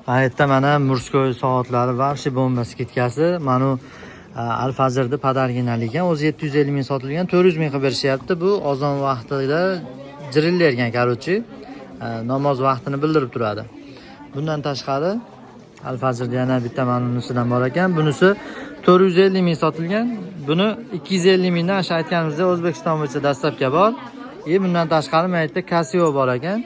Mana yerda mana мужской soatlari вообще bomba скидка si. Mana u Al Fajrni подарок ekan. O'zi 750 ming sotilgan, 400 ming qilib berishyapti. Bu ozon vaqtida jirillayotgan, короче, namoz vaqtini bildirib turadi. Bundan tashqari Al Fajrda yana bitta mana bunisidan bor ekan. Bunisi 450 ming sotilgan. Buni 250 mingdan, o'sha aytganimizdek, O'zbekiston bo'yicha доставка bor. И bundan tashqari mana yerda Casio bor ekan.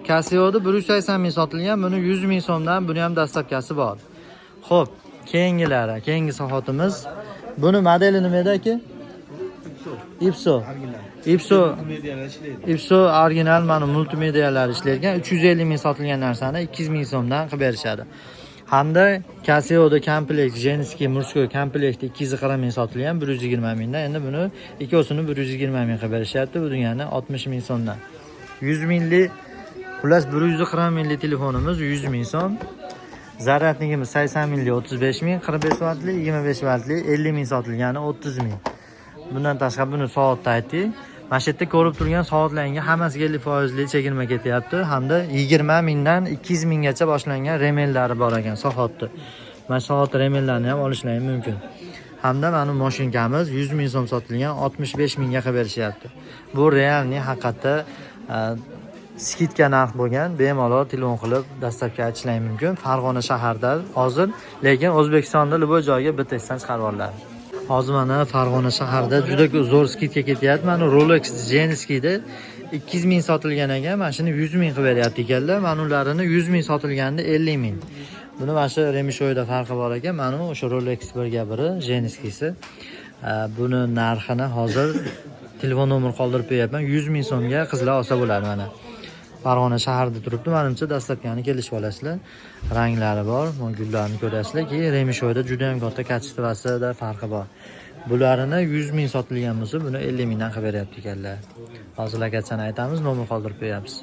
Casioni 180 ming sotilgan, buni 100 ming so'mdan, buni ham доставка si bor. Xo'p, keyingilari, keyingi soatimiz. Buni modeli nima edi, aka? Ipso. Ipso. Medialar ishlaydi. Ipso original, mana multimedialar ishlaydigan, 350 ming sotilgan narsani 200 ming so'mdan qilib berishadi. Hamda Casio'da komplekt, женский, мужской komplekt 240 ming sotilgan, 120 mingdan. Endi buni ikkovsini 120 ming qilib berishyapti. Bu degani 60 ming so'mdan. 100 minglik, xullas, 140 minglik telefonimiz 100 ming so'm. Зарядник imiz 80 minglik 35 ming, 45 vatli, 25 vatli 50 ming sotilgani 30 ming. Bundan tashqari buni soatda aytdik. Mana shu yerda ko'rib turgan soatlarga hammasiga 50 foizli chegirma ketyapti hamda 20 mingdan 200 minggacha boshlangan ремень lari bor ekan soatni. Mana soat ремень larni ham olishlari mumkin. Hamda mana mashinkamiz 100 ming so'm sotilgan, 65 mingga qilib berishyapti. Bu реальный, haqiqatda скидка narx bo'lgan, bemalol telefon qilib доставка aytishlari mumkin. Farg'ona shaharda hozir, lekin O'zbekistonda любой joyga BTSdan chiqarib oladi. Hozir mana Farg'ona shaharida juda zo'r скидка ketyapti. Mana Rolex женский da 200 ming sotilgan ekan, mana shuni 100 ming qilib beryapti ekanlar. Mana ularini 100 ming sotilganda 50 ming. Buni mana shu ремешок ida farqi bor ekan. Mana o'sha Rolex birga biri женский si. Buni narxini hozir telefon nomer qoldirib qo'yapman. 100 ming so'mga qizlar olsa bo'ladi mana. Farg'ona shaharida turibdi. Manimcha, доставка ni kelishib olasizlar. Ranglari bor, mana gullarni ko'rasizlar. Keyin ремешок da juda ham katta, качество sida farqi bor. Bularini 100 ming sotilgan bo'lsa, buni 50 mingdan qilib beryapti ekanlar. Hozir lokatsiyani aytamiz, nomer qoldirib qo'yamiz.